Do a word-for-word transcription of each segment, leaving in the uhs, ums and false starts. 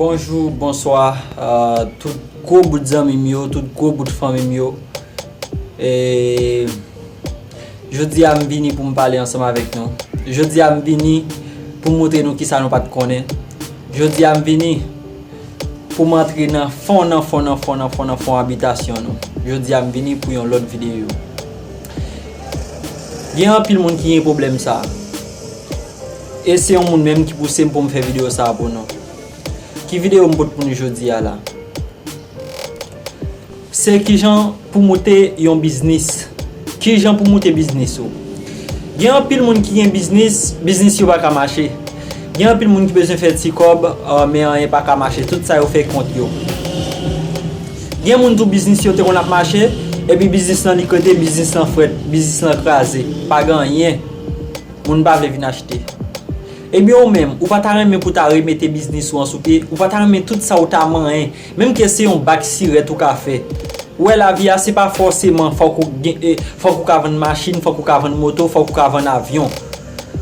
Bonjou, bonswa, euh, tout gwo bout zanmi m yo, tout gwo bout fanmi m yo. E jodi a m vini pou m pale ansanm avèk nou. Jodi a m vini pou m montre nou kisa nou pa t konnen. Jodi a m vini pou m antre nan fon, nan fon, nan fon, nan fon, nan fon abitasyon nou. Jodi a m vini pou yon lòt videyo. Gen anpil moun ki gen pwoblèm sa. E se yon moun menm ki pouse m pou m fè videyo sa pou nou. Ki videyo m pot pou nou jodi a la? Se kijan pou moute yon biznis. Kijan pou moute biznis ou. Gen anpil moun ki gen biznis, biznis yo pa ka mache. Gen anpil moun ki bezwen fè ti kòb, euh, men anyen pa ka mache. Tout sa yo fè kont yo. Gen moun tou biznis yo te konn ap mache, epi biznis lan li krete, biznis lan frèt, biznis lan kraze. Pa gen anyen. Moun pa vle vin achte. Ebyen ou menm, ou pa ta renmen pou ta remete biznis ou an sou pye, ou pa ta renmen tout sa ou ta manyen, menm ke se yon bak sirèt ou ka fè. Ou wè lavi a se pa fòseman fòk ou gen, eh, fòk ou ka vann machin, fòk ou ka vann moto, fòk ou ka vann avyon.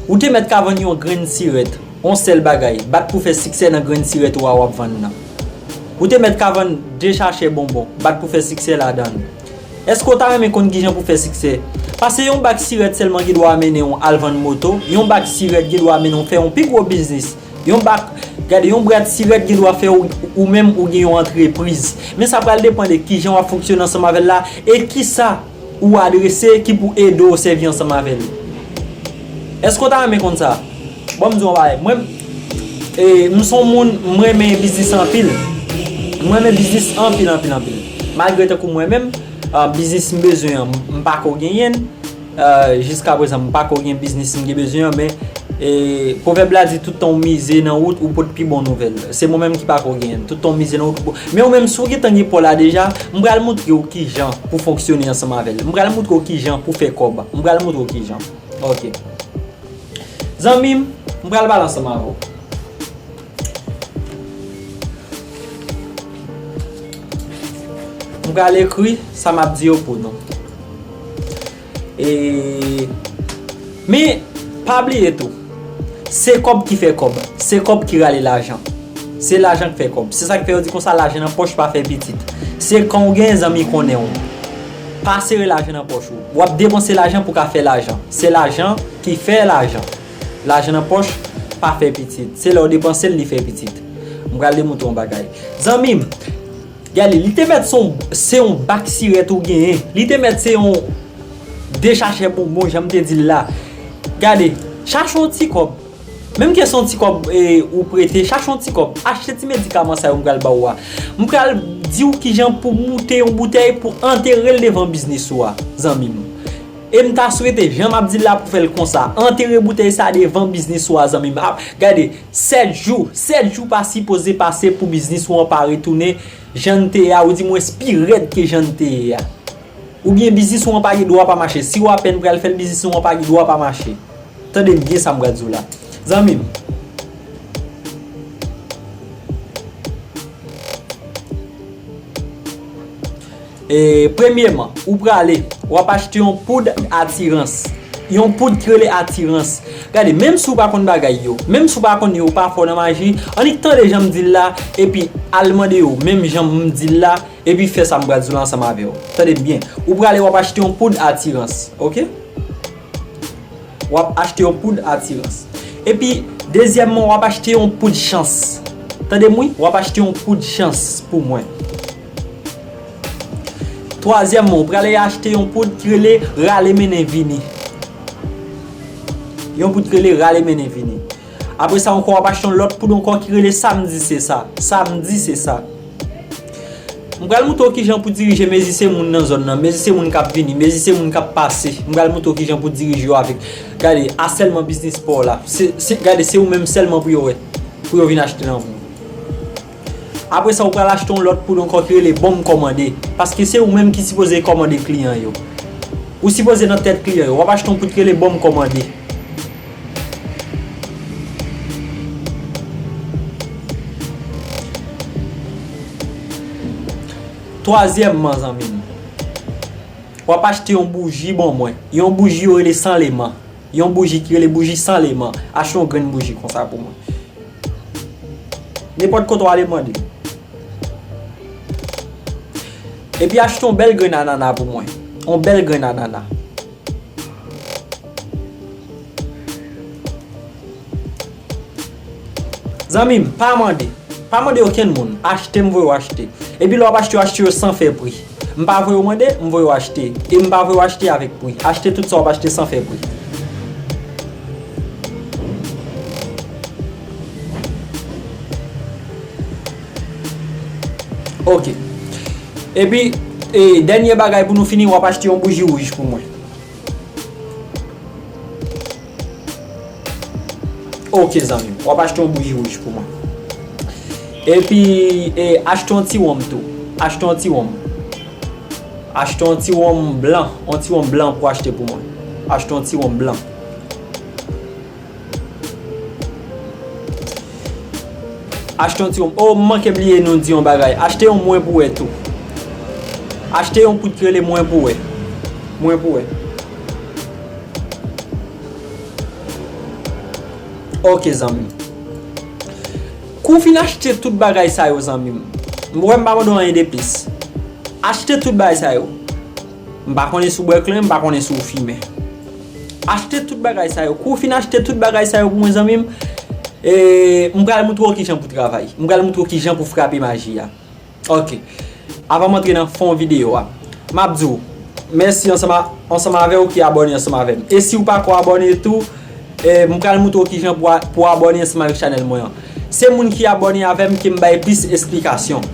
Ou te mèt ka vann yon grenn sirèt, yon sèl bagay, bat pou fè siksè nan grenn sirèt ou a w ap vann nan. Ou te mèt ka vann de sachè bonbon, bat pou fè siksè ladan l. Èske w ta renmen konn kijan pou fè siksè? Pase yon bak sirèt sèlman gen dwa mennen w al vann moto, yon bak sirèt gen dwa mennen w fè yon pi gwo biznis. Yon bak, gade, yon bwat sirèt gen dwa fè ou, ou menm ou gen yon antrepriz. Men sa pral depann de kijan w ap fonksyone ansanm avè l la e kisa ou adrese ki pou ede w sèvi ansanm avè l. Èske w ta renmen konn sa? Bon, m di w yon bagay. Mwen, e, m se yon moun, m renmen biznis anpil. M renmen biznis anpil, anpil, anpil. Malgre tankou mwen menm, ah, biznis m bezwen an, m, m pa ko genyen l. Ah, jiska prezan, m pa ko gen biznis m gen bezwen an, men, e, pwovèb la di, tout tan w mize nan wout, ou pot pi bon nouvèl. Se mwen menm ki pa ko genyen l. Tout tan w mize nan wout, ou po-, men ou menm, si w gentan gen pa w la deja, m pral montre w kijan pou fonksyone ansanm avè l. M pral montre w kijan pou fè kòb. M pral montre w kijan. Ok. Zanmi m, m pral pale ansanm avè w. M pral ekri sa m ap di yo pou nou. E, men, pa bliye tou, se kòb ki fè kòb, se kòb ki rale lajan. Se lajan k fè kòb. Se sa k fè yo di konsa, lajan nan pòch pa fè pitit. Se kan w genyen zanmi konnen w. Pa sere lajan nan pòch ou. W ap depanse lajan pou ka fè lajan. Se lajan ki fè lajan. Lajan nan pòch pa fè pitit. Se lè w depanse l, li fè pitit. M pral demontre yon bagay. Zanmi m, gade, li te mèt se yon, se yon bak sirèt ou genyen. Li te mèt se yon de sachè bonbon, jan m te di l la. Gade, chache yon ti kòb. Menm ke se yon ti kòb, e, ou prete, chache yon ti kòb. Achte ti medikaman sa yo m pral ba ou a. M pral di w kijan pou moute yon boutèy pou antere l devan biznis ou a, zanmi m. E m ta swete, jan m ap di l la pou fè l konsa, antere boutèy sa devan biznis ou a, zanmi m. Ap, gade, sèt jou, sèt jou pa sipoze pase pou biznis ou an pa retounen jan l te ye a, oudimwens pi rèd ke jan l te ye a. Oubyen biznis ou an pa gen dwa pa mache. Si w apèn pral fè l, biznis ou an pa gen dwa pa mache. Tande m byen sa m pral di w la. Zanmi m, e, premyeman, ou prale, w ap achte yon poud atirans. Yon poud ki rele atirans. Gade, menm si w pa konn bagay yo, menm si w pa konn yo, ou pa fò nan maji, annik tande jan m di l la, epi al mande yo, menm jan m di l la, epi fè sa m pral di w la ansanm avè w. Tande m byen. Ou prale, w ap achte yon poud atirans, ok? W ap achte yon poud atirans. Epi, dezyèmman, w ap achte yon poud chans. Tande m wi, w ap achte yon poud chans pou mwen. Twazyèmman, ou prale achte yon poud ki rele rale mennen vini. Yon poud ki rele rale mennen vini. Apre sa ankò, w ap achte yon lòt poud ankò ki rele sa m di se sa. Sa m di se sa. M pral montre w kijan pou dirije mezi se moun nan zòn nan, mezi se moun k ap vini, mezi se moun k ap pase. M pral montre w kijan pou dirije yo avèk, gade, a sèlman biznis pa w la. Se, se, gade, se ou menm sèlman pou yo wè, pou yo vin achte nan men w. Apre sa, ou pral achte yon lòt poud ankò ki rele bon m kòmande. Paske se ou menm ki sipoze kòmande kliyan yo. Ou sipoze nan tèt kliyan yo. W ap achte yon poud ki rele bon m kòmande. Twazyèmman, zanmi m, w ap achte yon bouji ban mwen. Yon bouji yo rele san leman. Yon bouji ki rele bouji san leman. Achte yon grenn bouji konsa pou mwen. Nenpòt kote w ale, mande. Epi achte yon bèl grenn anana pou mwen. Yon bèl grenn anana. Zanmi m, pa mande. Pa mande okenn moun. Achte, m voye w achte. Epi lè w ap achte, w achte yo san fè pri. M pa voye w mande, m voye w achte. E m pa voye w achte avèk pri. Achte tout sa w ap achte san fè pri. Ok. Epi, e, dènye bagay pou nou fini, w ap achte yon bouji wouj pou mwen. Ok, zanmi m, w ap achte yon bouji wouj pou mwen. Epi, e, achte yon ti wonm tou. Achte yon ti wonm. Achte yon ti wonm blan. Yon ti wonm blan pou achte pou mwen. Achte yon ti wonm blan. Achte yon ti wonm. Oh, m manke bliye nou di yon bagay. Achte yon mwen pou wè tou. Achte yon poud ki rele mwen pou wè. Mwen pou wè. Ok, zanmi m. Kou w fin achte tout bagay sa yo, zanmi m, m wè m pa mande w anyen de plis. Achte tout bagay sa yo. M pa konnen si w bwè klen, m pa konnen si w fimen. Achte tout bagay sa yo. Kou w fin achte tout bagay sa yo pou mwen, zanmi m, e, m pral moutre w kijan pou travay. M pral moutre w kijan pou frape maji a. Ok. Avan m antre nan fon videyo a, m ap di w mèsi ansanm a, ansanm avè w ki abòne ansanm avè m. E si w pa ko abòne tou, e, m pral moutre w kijan pou a, pou abòne ansanm avèk chanèl mwen an. Se moun ki abòne avè m ke m bay plis esplikasyon.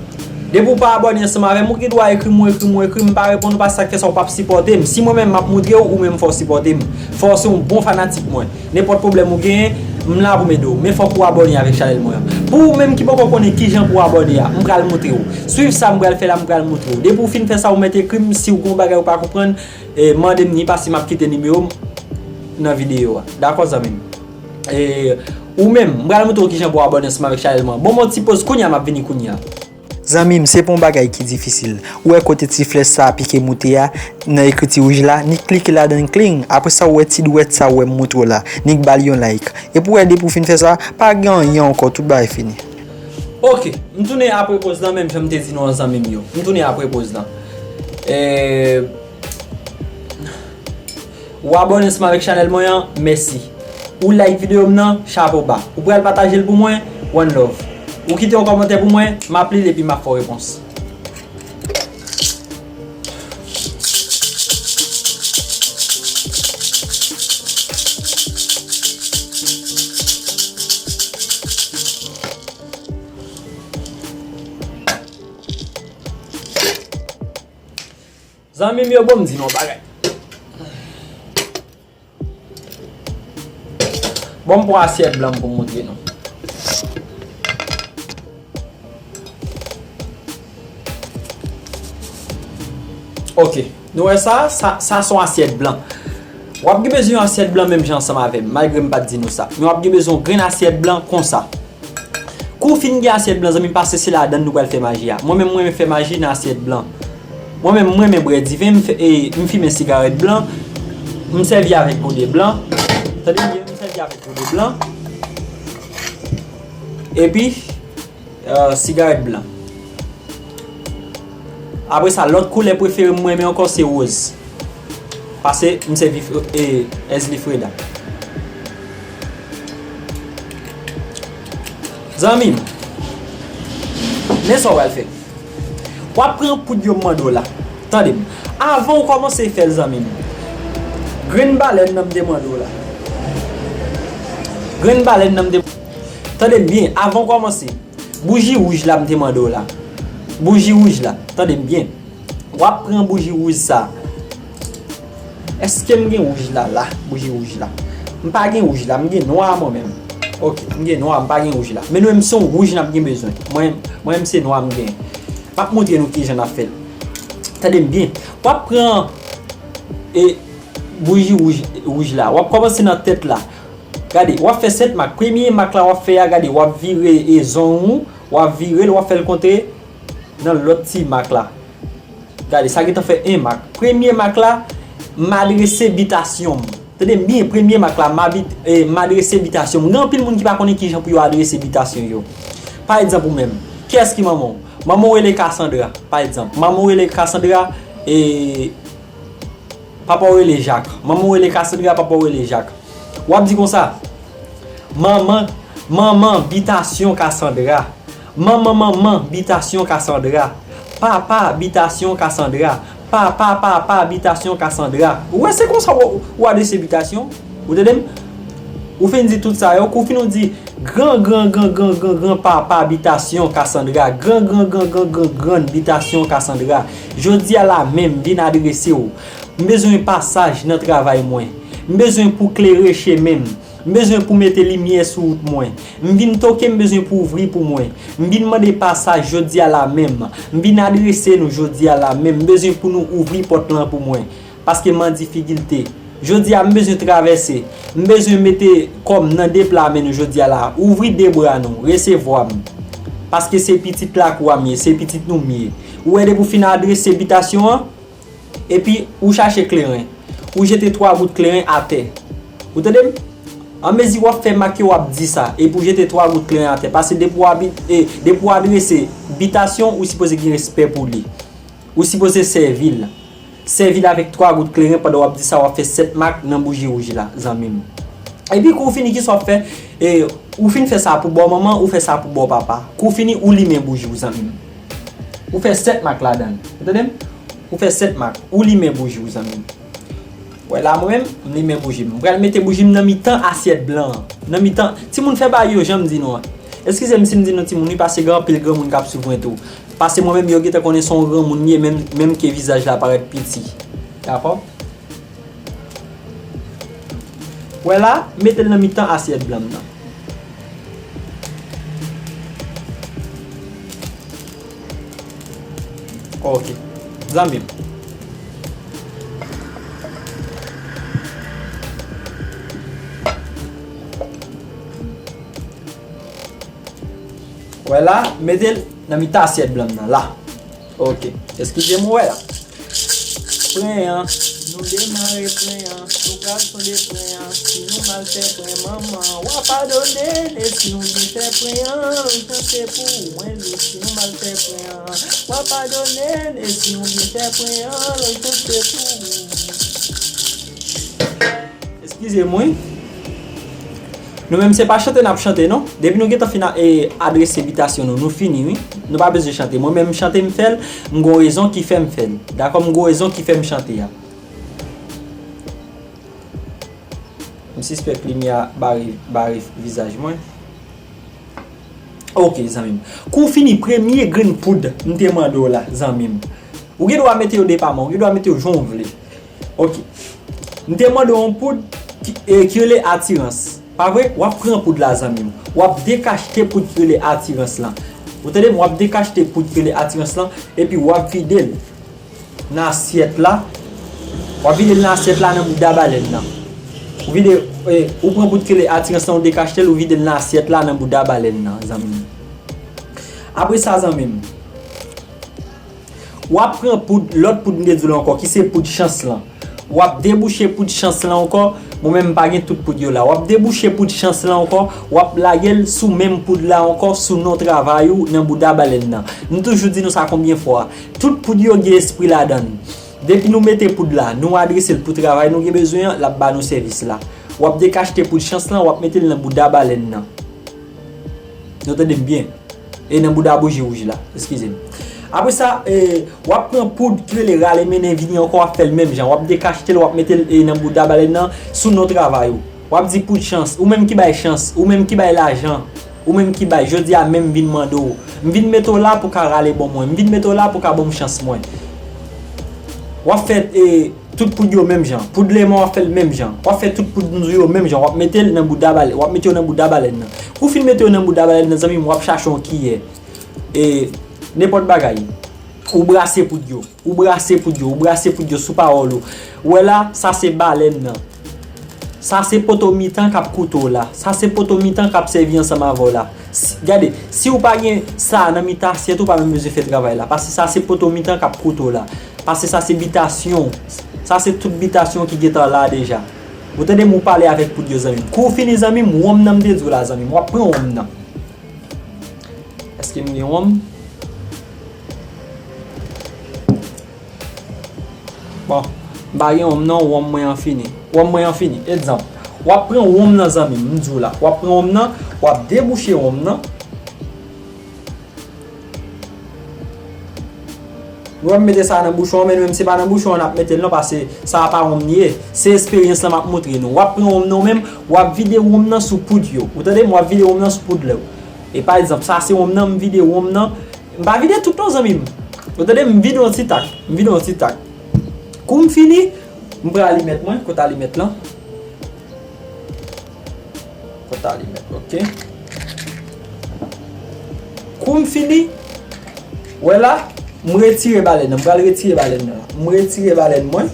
Depi w pa abòne ansanm avè m, ou gen dwa ekri m, ou ekri m, ou ekri m, m pa reponn ou paske sa k fè sa w p ap sipòte m. Si mwen menm m ap moutre w, ou menm fò w sipòte m. Fò w se yon bon fanatik mwen. Nenpòt pwoblèm ou genyen, m la pou m ede w. Men fòk ou abòne avèk chanèl mwen an. Pou ou menm ki poko konnen kijan pou w abòne a, m pral moutre w. Swiv sa m pral fè la, m pral moutre w. Depi w fin fè sa, ou mèt ekri m si w gen yon bagay ou pa konprann, e, mande m ni pase m ap kite nimewo m nan videyo a. Dakò, zanmi m? E, ou menm, m pral moutre w kijan pou w abòne ansanm avèk chanèl mwen an. Bon, m yon ti poz kounye a, m ap vini kounye a. Zanmi m, se pa yon bagay ki difisil. Ou wè kote ti flèch sa a pike moute a, nan ekriti wouj la, nik klike ladan l kling. Apre sa, ou wè ti dwèt sa ou wè m moutre w la, nik ba l yon like. Epi ou wè depi w fin fè sa, pa gen anyen ankò, tout bagay fini. Ok, m tounen apre poz lan, menm jan m te di nou an, zanmi m yo. M tounen apre poz lan. E, Ou abòne ansanm avèk chanèl mwen an, mèsi. Ou like videyo m nan, chapo ba. Ou pral pataje l pou mwen, one love. Ou kite yon kòmantè pou mwen, m ap li l epi m ap fè w repons. Zanmi m yo, bon, m di nou yon bagay. Bon, m pran asyèt blan m pou m moutre nou. Ok, nou wè sa, sa, sa se yon asyèt blan. W ap gen bezwen yon asyèt blan menm jan ansanm avè m, malgre m pa t di nou sa. Men w ap gen bezwen yon grenn asyèt blan konsa. Kou w fin gen asyèt blan, zanmi m, pase se ladan l nou pral fè maji a. Mwen menm, mwen renmen fè maji nan asyèt blan. Mwen menm, mwen renmen bwè diven, m fè, e, m fimen sigarèt blan, m sèvi avèk gode blan. Tande byen, m sèvi avèk gode blan. Epi, e, sigarèt blan. Apre sa, lòt koulè prefere m renmen ankò se woz. Pase m sèvi, e, Esli Freda. Zanmi m, men sa w pral fè. W ap pran poud yo m mande w la. Tande m. Avan w kòmanse fè l, zanmi m, grenn balèn nan m te mande w la. Grenn balèn nan m te. Tande m byen, avan w kòmanse. Bouji wouj la m te mande w la. Bouji wouj la. Tande m byen. W ap pran bouji wouj sa. Èske m gen wouj la, la? Bouji wouj la. M pa gen wouj la, m gen nwa mwen menm. Ok, m gen nwa, m pa gen wouj la. Men nou menm se yon wouj n ap gen bezwen. Mwen, mwen menm se nwa m gen. M ap montre nou kijan n ap fè l. Tande m byen. W ap pran, e, bouji wouj, wouj la. W ap kòmanse nan tèt la. Gade, w ap fè sèt mak. Premye mak la w ap fè a, gade, w ap vire, e, zong ou, w ap vire l, w ap fè l kontre nan lòt ti mak la. Gade, sa gentan fè en mak. Premye mak la, m adrese bitasyon m. Tande m byen, premye mak la, m abit-, e, m adrese bitasyon m. Gen anpil moun ki pa konnen kijan pou yo adrese bitasyon yo. Pa egzanp, ou menm, kiyès ki manman w? Manman w rele Cassandra, pa egzanp. Manman w rele Cassandra, e papa w rele Jak. Manman w rele Cassandra, papa w rele Jak. W ap di konsa, manman, manman, bitasyon Cassandra. Manman, manman, bitasyon Cassandra. Papa, bitasyon Cassandra. Papa, papa, bitasyon Cassandra. Ou wè, se konsa w, w adrese bitasyon. Ou tande m? Ou fin di tout sa yo, kou fin ou di gran, gran, gran, gran, gran, gran papa bitasyon Cassandra. Gran, gran, gran, gran, gran, gran bitasyon Cassandra. Jodi a la menm, m vin adrese w. M bezwen pasaj nan travay mwen. M bezwen pou klere chemen m. M bezwen pou mete limyè sou wout mwen. M vin toke, m bezwen pou ouvri pou mwen. M vin mande pasaj jodi a la menm. M vin adrese nou jodi a la menm. M bezwen pou nou ouvri pòt lan pou mwen. Paske m an difikilte. Jodi a, m bezwen travèse. M bezwen mete kò m nan de pla men nou jodi a la. Ouvri de bra nou. Resevwa m. Paske se pitit lakou a m ye. Se pitit nou m ye. Ou wè, depi w fin adrese bitasyon an, epi ou chache kleren. Ou jete twa gout kleren atè. Ou tande m? Anmezi w ap fè mak yo, w ap di sa. Epi ou jete twa gout kleren atè. Paske depi w abi-, e, depi w adrese bitasyon, ou sipoze gen respè pou li. Ou sipoze sèvi l. Sèvi l avèk twa gout kleren pandan w ap di sa, w ap fè sèt mak nan bouji wouj la, zanmi m. Epi kou w fini, kisa w ap fè? E, ou fin fè sa pou bò manman, ou fè sa pou bò papa. Kou w fini, ou limen bouji w, zanmi m. Ou fè sèt mak ladan l. Ou tande m? Ou fè sèt mak. Ou limen bouji w, zanmi m. Wè la, mwen menm, m limen bouji m. M pral mete bouji m nan mitan asyèt blan an. Nan mitan, timoun, fè bagay yo jan m di nou an. Eskize m si m di nou timoun, wi, paske gen anpil granmoun k ap swiv mwen tou. Paske mwen menm, yo gentan konnen se yon granmoun m ye, menm, menm ke vizaj la parèt piti. Dakò? Wè la, mete l nan mitan asyèt blan m nan. Ok. Zanmi m. Wè la, mete l nan mitan asyèt blan m nan la. Ok. Eskize m, wè la. Pren an. Nou demare pren an. Nou pral sonde pren an. Si nou mal fè pren manman, w a padone n. E si nou byen fè pren an, lonj nan se pou ou mwen li. Si nou mal fè pren an, w a padone n. E si nou byen fè pren an, lonj nan se pou ou. Eskize m, wi. Nou menm, se pa chante n ap chante, non. Depi nou gentan fin a-, e, adrese bitasyon nou, nou fini, wi. Nou pa bezwen chante. Mwen menm, m chante, m fè l, m gon rezon ki fè m fè l. Dakò, m gon rezon ki fè m chante a. M sispèk limyè a bare, bare vizaj mwen. Ok, zanmi m. Kou w fini, premye grenn poud m te mande w la, zanmi m. Ou gen dwa mete yo depaman, ou gen dwa mete yo jan w vle. Ok. M te mande w yon poud ki, e, ki rele atirans. Pa vre? W ap pran poud la, zanmi m. W ap dekachte poud ki rele atirans lan. Ou tande m? W ap dekachte poud ki rele atirans lan, epi w ap vide l nan asyèt la. W ap vide l nan asyèt la nan bouda balèn nan. Ou vide, e, ou pran poud ki rele atirans lan, ou dekachte l, ou vide l nan asyèt la nan bouda balèn nan, zanmi m. Apre sa, zanmi m, w ap pran poud, lòt poud m te di w la ankò, ki se poud chans lan. W ap debouche poud chans lan ankò. Mwen menm, m pa gen tout poud yo la. W ap debouche poud chans lan ankò. W ap lage l sou menm poud la ankò, sou non travay ou, nan bouda balèn nan. M toujou di nou sa konbyen fwa. Tout poud yo gen espri ladan l. Depi nou mete poud la, nou adrese l pou travay nou gen bezwen an, l ap ba nou sèvis la. W ap dekachte poud chans lan, w ap mete l nan bouda balèn nan. Nou tande m byen? E nan bouda bouji wouj la, eskize m. Apre sa, e, w ap pran poud ki rele rale mennen vini ankò, w ap fè l menm jan. W ap dekachte l, w ap mete l, e, nan bouda balèn nan, sou non travay ou. W ap di poud chans, ou menm ki bay chans, ou menm ki bay lajan, ou menm ki bay, jodi a menm m vin mande w. M vin mete w la pou w ka rale ban mwen. M vin mete w la pou w ka ban m chans mwen. W ap fè, e, tout poud yo menm jan. Poud leman w ap fè l menm jan. W ap fè tout poud nou yo menm jan. W ap mete l nan bouda balèn. W ap mete yo nan bouda balèn nan. Kou w fin mete yo nan bouda balèn nan, zanmi m, w ap chache yon kiyè. E, nenpòt bagay. Ou brase poud yo. Ou brase poud yo. Ou brase poud yo sou pawòl ou. Ou wè la, sa se balèn nan. Sa se poto mitan k ap koute w la. Sa se poto mitan k ap sèvi ansanm avè w la. Si, gade, si w pa gen sa nan mitan asyèt ou, pa menm bezwen fè travay la. Paske sa se poto mitan k ap koute w la. Paske sa se bitasyon w. Sa se tout bitasyon ki gentan la deja. Ou tande m, ou pale avèk poud yo, zanmi m. Kou w fini, zanmi m, wonm nan m te di w la, zanmi m. W ap pran wonm nan. Èske m gen wonm? Bon, m pa gen wonm non, wonm mwen an fini. Wonm mwen an fini. Egzanp, w ap pran wonm nan, zanmi m, m di w la. W ap pran wonm nan, w ap debouche wonm nan. Ou wè m mete sa nan bouchon an, men menm se pa nan bouchon an n ap mete l non, paske sa a pa wonm li ye. Se esperyans lan m ap montre nou. W ap pran wonm nan ou menm, w ap vide wonm nan sou poud yo. Ou tande m? W ap vide wonm nan sou poud yo. E pa egzanp, sa se wonm nan, m vide wonm nan. M pa vide tout non, zanmi m. Ou tande m? M vide yon ti tak. M vide yon ti tak. Kou m fini, m pran alimèt mwen, kote alimèt lan? Kote alimèt, ok. Kou m fini, wè la, m retire balèn nan. M pral retire balèn nan. M retire balèn mwen.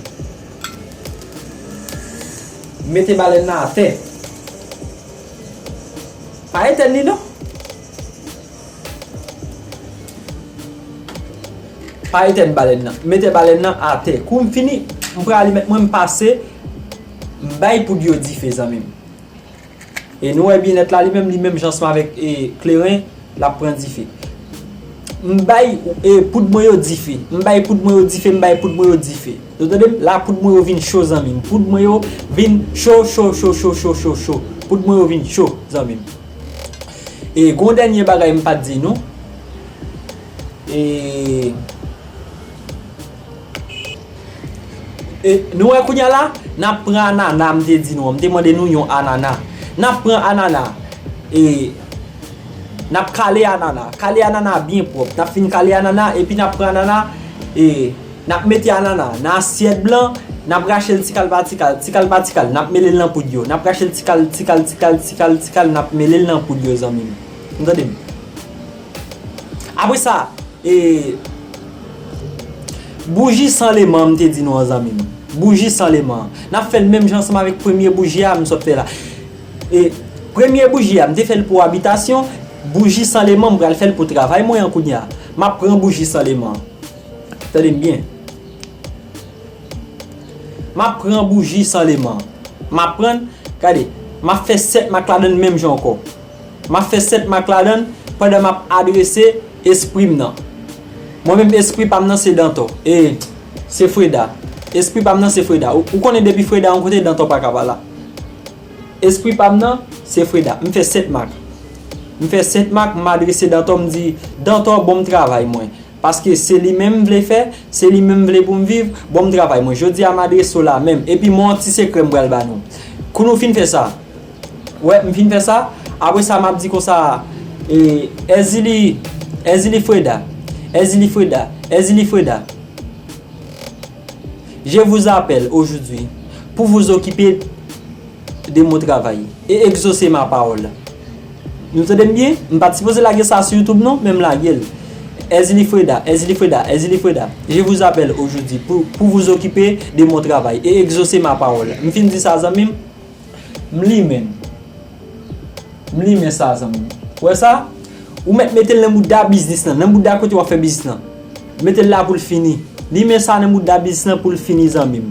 M mete balèn nan atè. Pa etèn li non. Pa etèn balèn nan. M mete balèn nan atè. Kou m fini, m pran alimèt mwen, m pase, m bay poud yo dife, zanmi m. E nou wè byennèt la, li menm, li menm jan ansanm avèk, e, kleren, l ap pran dife. M bay, e, poud mwen yo dife. M bay poud mwen yo dife, m bay poud mwen yo dife. Ou tande m? La poud mwen yo vin cho, zanmi m. Poud mwen yo vin cho, cho, cho. Poud mwen yo vin cho, zanmi m. E gon dènye bagay m pa t di nou. E, e nou wè kounye a la, n ap pran anana, m te di nou an. M te mande nou yon anana. N ap pran anana. E n ap kale anana. Kale anana byen pwòp. N ap fin kale anana, epi n ap pran anana. E n ap mete anana nan asyèt blan, n ap rache l tikal pa tikal, tikal pa tikal, n ap mele l nan poud yo. N ap rache l tikal, tikal, tikal, tikal, tikal, n ap mele l nan poud yo, zanmi m. Ou tande m? Apre sa, e, bouji san leman, m te di nou an, zanmi m. Bouji san leman. N ap fè l menm jan ansanm avèk premye bouji a m sot fè la. E, premye bouji a, m te fè l pou abitasyon. Bouji san leman, m pral fè l pou travay mwen an kounye a. M ap pran bouji san leman. Tande m byen. M ap pran bouji san leman. M ap pran, gade, m ap fè sèt mak ladan l menm jan ankò. M ap fè sèt mak ladan l pandan m ap adrese espri m nan. Mwen menm, espri pa m nan se Dantò. E, se Freda. Espri pa m nan se Freda. Ou, ou konnen depi Freda yon kote, Dantò pa ka pa la. Espri pa m nan, se Freda. M fè sèt mak. M fè sèt mak, m adrese Dantò, m di, Dantò, bon m travay mwen. Paske se li menm m vle fè, se li menm m vle pou m viv, bon m travay mwen. Jodi a m adrese w la menm. Epi m gon ti sekrè m pral ba nou. Kou nou fin fè sa, wè, m fin fè sa, apre sa m ap di konsa, e, Èzili, Èzili Freda, Èzili Freda, Èzili Freda. Je vous appelle aujourd'hui pour vous occuper de mon travail et exaucer ma parole. Nou tande m byen? M pa t sipoze lage sa sou YouTube non, men m lage l. Èzili Freda, Èzili Freda, Èzili Freda. Je vous appelle aujourd'hui pour, pour vous occuper de mon travail et exaucer ma parole. M fin di sa, zanmi m. M limen. M limen sa, zanmi m. Ou wè sa? Ou mèt mete l nan bouda biznis lan, nan bouda kote w ap fè biznis lan. Mete l la pou l fini. Limen sa nan bouda biznis lan pou l fini, zanmi m.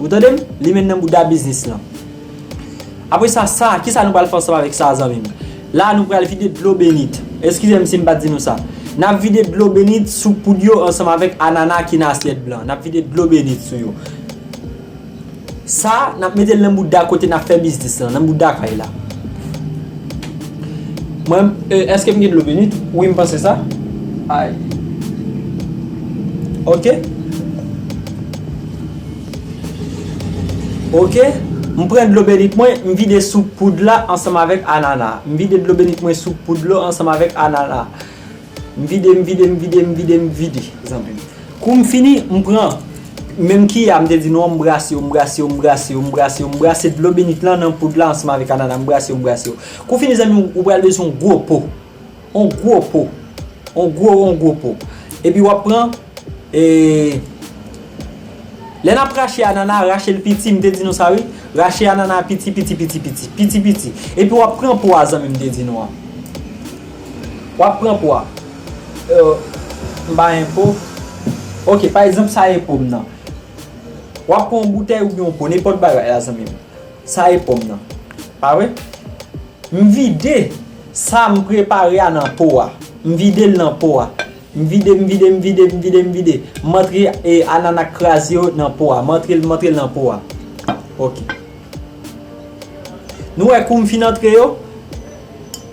Ou tande m? Limen l nan bouda biznis lan. Apre sa, sa, kisa nou pral fè ansanm avèk sa, zanmi m? La, nou pral vide dlo benit. Eskize m si m pa t di nou sa. N ap vide dlo benit sou poud yo ansanm avèk anana ki nan asyèt blan. N ap vide dlo benit sou yo. Sa, n ap mete l nan bouda kote n ap fè biznis lan, nan bouda kay la. Mwen, e, èske m gen dlo benit? Wi, m panse sa. Ay. Ok. Ok. M pran dlo benit mwen, m vide sou poud la ansanm avèk anana. M vide dlo benit mwen sou poud la ansanm avèk anana. M vide, m vide, m vide, m vide, m vide, zanmi m. Kou m fini, m pran menm kiyè a, m te di nou an, m brase yo, m brase yo, m brase yo, m brase yo, m brase dlo benit lan nan poud la ansanm avèk anana, m brase yo, m brase yo. Kou fini, zanmi m, ou pral bezwen yon gwo po. Yon gwo po. Yon gwo, yon gwo po. Epi w ap pran E, lè n ap rache anana, rache l piti, m te di nou sa wi. Rache anana piti, piti, piti, piti, piti, piti. Epi w ap pran po a, zanmi m, te di nou an. W ap pran po a. E, m pa gen po. Ok, pa egzanp, sa e po m nan. W ap pran yon boutèy oubyen yon po, nenpòt bagay la, zanmi m. Sa e po m nan. Pa vre? M vide sa m prepare a nan po a. M vide l nan po a. M vide, m vide, m vide, m vide, m vide. M antre, e, anana kraze yo nan po a. M antre l, m antre l nan po a. Ok. Nou wè kou m fin antre yo?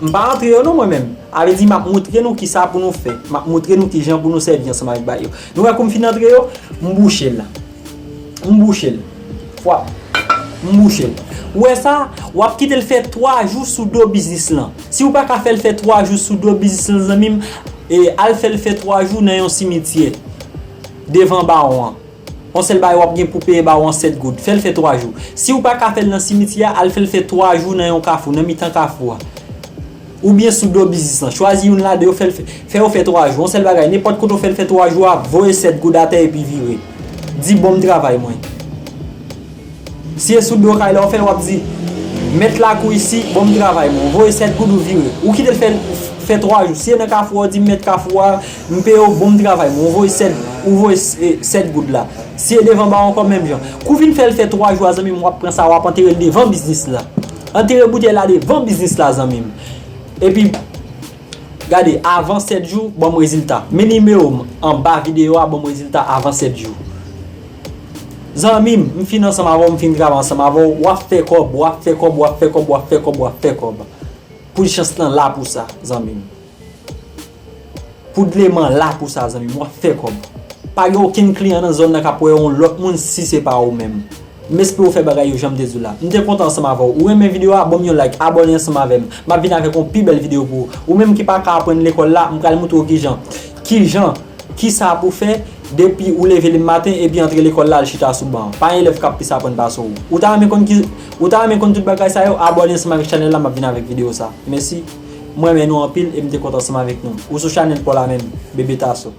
M pa antre yo non mwen menm. A vle di m ap moutre nou kisa pou nou fè. M ap moutre nou kijan pou nou sèvi ansanm avèk bagay yo. Nou wè kou m fin antre yo? M bouche l la. M bouche l. Fwap. M bouche l. Ou wè sa? W ap kite l fè twa jou sou do biznis lan. Si w pa ka fè l fè twa jou sou do biznis lan, zanmi m, e, al fè l fè twa jou nan yon simityè devan bawon an. Yon sèl bagay w ap gen pou peye bawon an sèt goud. Fè l fè twa jou. Si w pa ka fè l nan simityè a, al fè l fè twa jou nan yon kafou, nan mitan kafou a. Oubyen sou do biznis lan. Chwazi youn ladan yo, fè l fè, fè yo fè twa jou. Yon sèl bagay, nenpòt kote w fè l fè twa jou a, voye sèt goud atè epi vire. Di bon m travay mwen. Si e sou do kay la w fè l, w ap di, mèt lakou isi, bon m travay mwen. Ou voye sèt goud ou vire. Ou kite l fè, fè twa jou. Si e nan kafou a, w di mèt kafou a, m peye w, bon m travay mwen. Ou voye sèt, ou voye, e, sèt goud la. Si e devan bawon ankò menm jan. Kou w fin fè l fè twa jou a, zanmi m, w ap pran sa, w ap antere l devan biznis la. Antere boutèy la devan biznis la, zanmi m. Epi, gade, avan sèt jou, ban m rezilta. Men nimewo m anba videyo a, ban m rezilta avan sèt jou. Zanmi m, m fin ansanm avè w, m fin travay ansanm avè w, w ap fè kòb, w ap fè kòb, w ap fè kòb, w ap fè kòb, w ap fè kòb. Poul chans lan la pou sa, zanmi m. Poul leman la pou sa, zanmi m, w ap fè kòb. Pa gen okenn kliyan nan zòn nan k ap wè yon lòt moun si se pa ou menm. M espere w fè bagay yo jan m te di w la. M te kontan ansanm avè w. Ou renmen videyo a, ban m yon like, abòne ansanm avè m. M ap vin avèk yon pi bèl videyo pou ou. Ou menm ki pa ka aprann lekòl la, m pral moutre w kijan. Kijan, kisa pou fè depi ou leve lemen maten epi antre lekòl la al chita sou ban an. Pa gen elèv k ap plis aprann pase w. Ou ta renmen konn ki, ou ta renmen konn tout bagay sa yo, abòne ansanm avèk chanèl la, m ap vin avèk videyo sa. Mèsi. M renmen nou anpil e m te kontan ansanm avèk nou. Ou sou chanèl pa w la menm, Bebe Tasso.